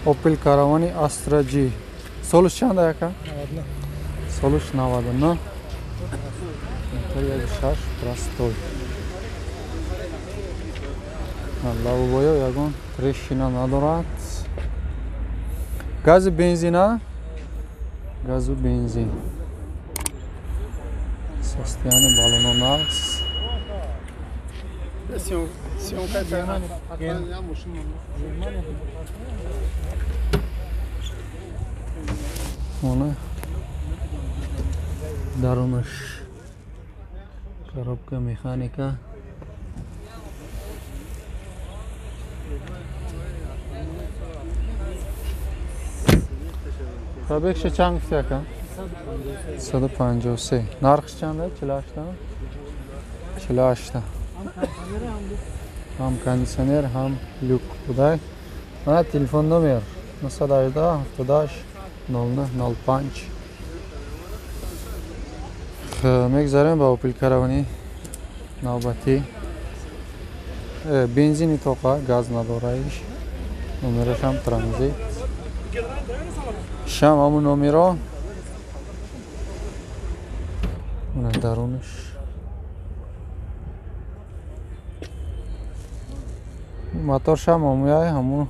Opel Caravani Astra G. Солиш чанд яка? Солиш 99. Мотор 1.6 простой. Лавобоё ягон трещина надорад. Гази бензина? Газу бензин. Состояние баллона нағз. Она дарунаш коробка механика. Пробегша чанд гуфти ака? 153. Нархш чанда? 48 та? 48 та. Ҳам кондиционер, ҳам люк будай. Мана телефон номер 918 78 09 05. Мегзарем ба Opel Caravani навбатӣ. Бензини тоқа, газ надораиш. Номерашам транзит. Шам ҳамун номеро. Мана дарунаш. Мотор шам ҳамуяй, ҳамун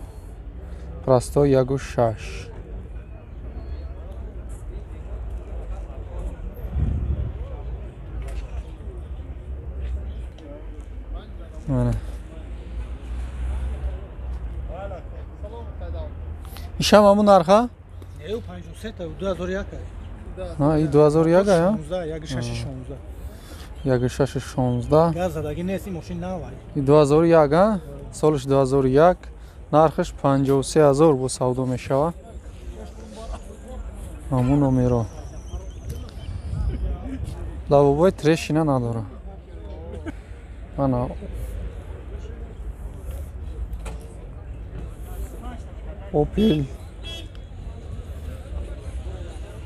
простой 1.6. Мана. Ишам ҳамун нарха? Не, 53 та, 2001. А, и 2001, а? 16, 1.6 16. Газ задаги нест, ин мошин навай. И 2001, а? Солиш 2001, нархаш 53000 бо савдо мешава. Ҳамун номеро. Лавобои трещина надора. Ана Opel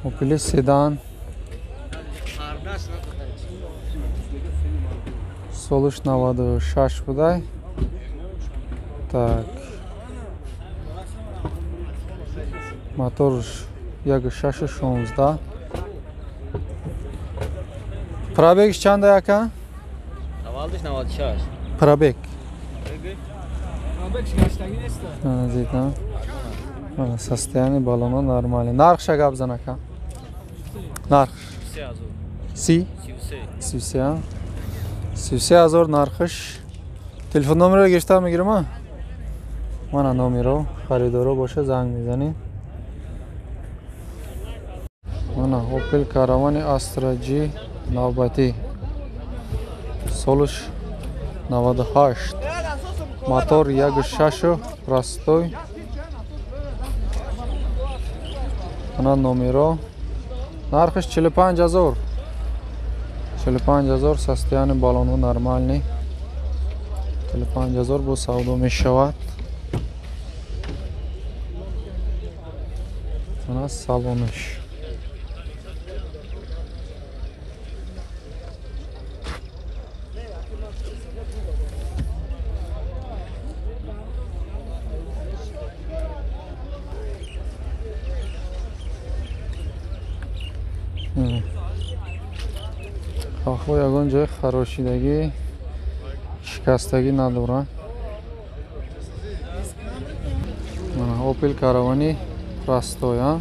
Opel седан. Солиш 96 будай. Так. Моторш 1.6 16. Пробег чанда яка? 96. Пробег. Пробег гаштаги нест. Транзит, а? Состояние баллона нормально. Нарх шагаб занака. Нарх. Си? 33. 33 нархш. Телефон номерро гирифта мегирам, а? Мана номеро харидоро боша занг мезанӣ. Мана Opel Caravani Astra G навбатӣ. Солиш 98. Мотор 1.6 простой. Ана номеро. Нархш 45000. 45000 состояние баллону нормальный. 45000 бо савдо мешавад. Ана салонаш. Қаҳво ягон ҷои харошидагӣ, шикастагӣ надорад. Opel Caravani простой, а?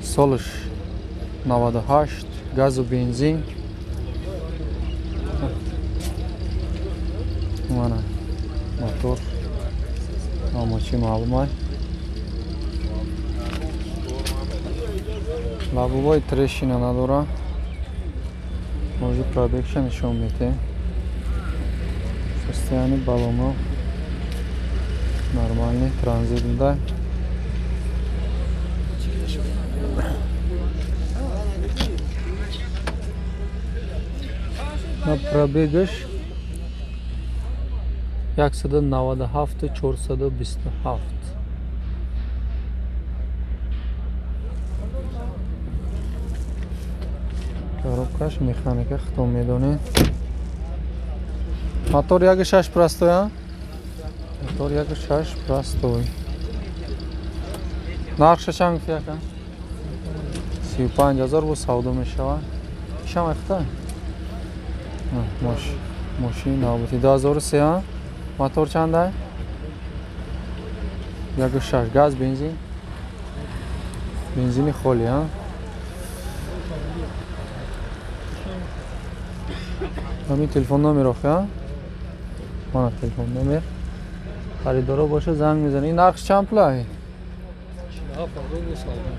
Солиш 98, газу бензин. Мана мотор. Ҳама чӣ маълум. Лабубои трещина надора. Може пробегша нишон медиҳем. Состояние баллона нормальный, транзит буда. На пробегаш 197 427. Коробкаш механика хто медонед. Мотор 1.6 простой, а? Мотор 1.6 простой. Нархша чанд гуфти ака? 35 000 бо савдо мешавад. Ишам айхта? Мошини навбати 2003. Мотор чандай? 1.6. Газ, бензин? Бензини холи, а? Ҳамин телефон номер охи, а? Мана телефон номер. Харидоро боша занг мезанед. Ин нархш чанд пулай?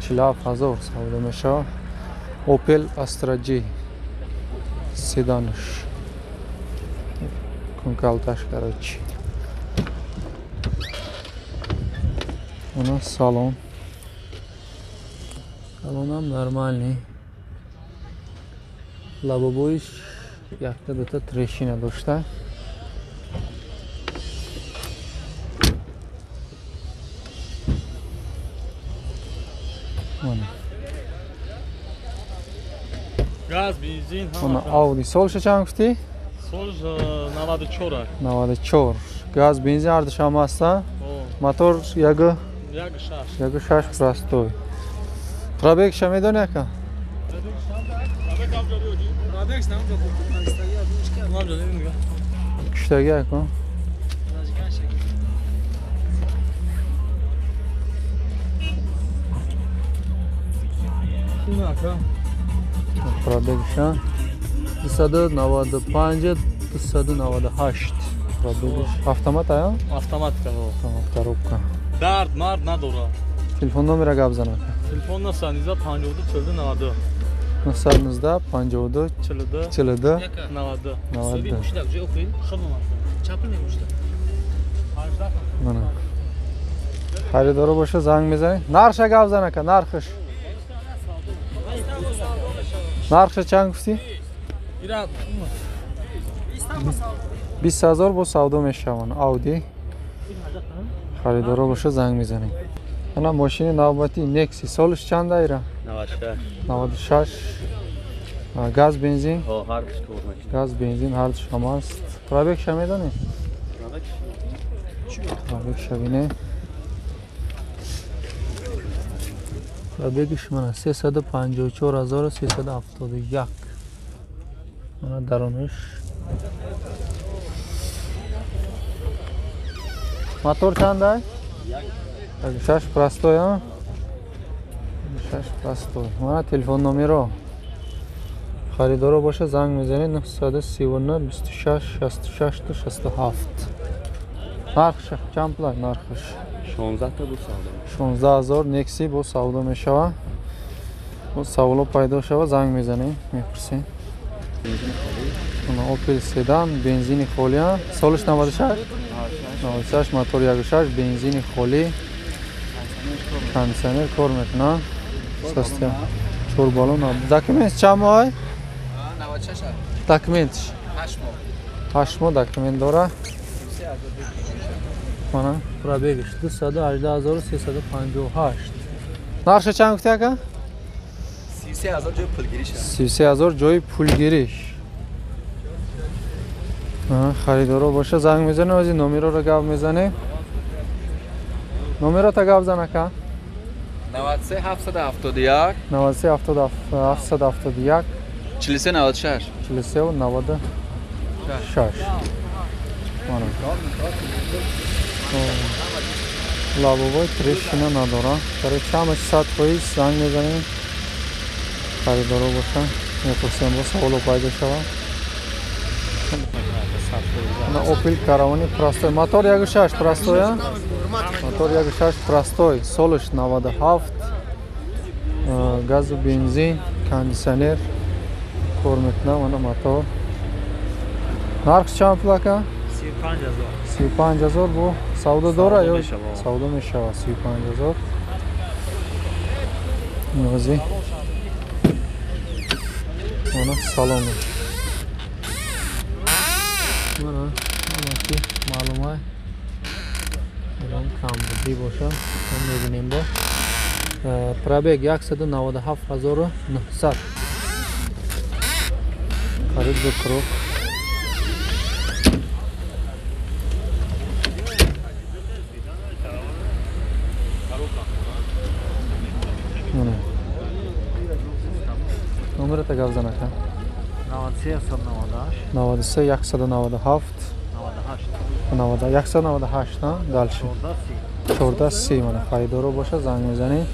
47 000 савдо мешавад. Opel Astra G седанш. Кункалташ, короче. Она салон. Салонам нормальный. Лобовойш якта дута трещина дошта. Газ, бензин, ҳама. Audi солша чанд гуфтӣ? Солш 94. 94. Газ, бензин ҳардуш ҳам ҳаста? Мотор 1.6. 1.6 простой. Пробегша медонӣ ака? Куштагӣ ака? Пробегша 295 298 пробегш. Автомат ая? Автомат, автомат коробка. Дард мард надора. Телефон номера гап зан ака. Телефон 919 52 42 92. 919 52 42 42 92. 92. Мана. Харидоро боша занг мезанед. Нархша гап зан ака, нархш. Нархша чанд гуфтӣ? 20 000 бо савдо мешаванд. Audi. Харидоро боша занг мезанед. Ана мошини навбати Nexi. Солиш чанд айра? 96. 96. Газ, бензин? Ҳардуш кор мекунад. Газ, бензин ҳардуш ҳам аст. Пробегша медонӣ? Пробегша бинем. Пробегиш мана 354 371. Мана даруниш. Мотор чандай? 6 простой, а? 6 простой. Мана телефон номеро. Харидоро боша занг мезанед 939 26 66 67. Нархш чанд пулай нархш? 16 та бо савдо. 16 000 Nexi бо савдо мешава. Бо саволо пайдо шава занг мезанем, мепурсем. Opel седан, бензини холӣ, солиш 96? 96, мотор 1.6, бензини холӣ. Кондиционер кор мекунад. Состя. 4 баллон. Документ чанд моҳ? 96. Документ 8 моҳ. 8 моҳ документ дора. Мана пробегш 218358. Нархша чанд гуфтӣ ака? 33 000 ҷои пулгириш. 33 000 ҷои пулгириш. Харидоро боша занг мезанем, ози номерро гап мезанем. Номерота гап зан ака. 93 771 93 771 43 96 43 96. Мана. Лобовой трещина надора. Короче, ҳамаш 100% занг мезанем. Харидоро боша мепурсем, бо саволо пайдо шава. На Opel Caravane простой. Мотор 1.6 простой, а? Мотор 1.6 простой. Солиш 97. Газу, бензин, кондиционер. Кор мекунам, ана мотор. Нарх чанд пул ака? 35 000. 35 000 бо савдо дора ё савдо мешава 35 000. Нози. Ана салон. Мана ҳамаки маълумай. Ягон камбудӣ боша, мебинем бо. Пробег 197 900. Қариб ду круг. Номерата гап зан, ака. 93 198. 93 197. 98. 90 198, на дальше. 14 30. Мана, харидоро боша, занг мезанӣ.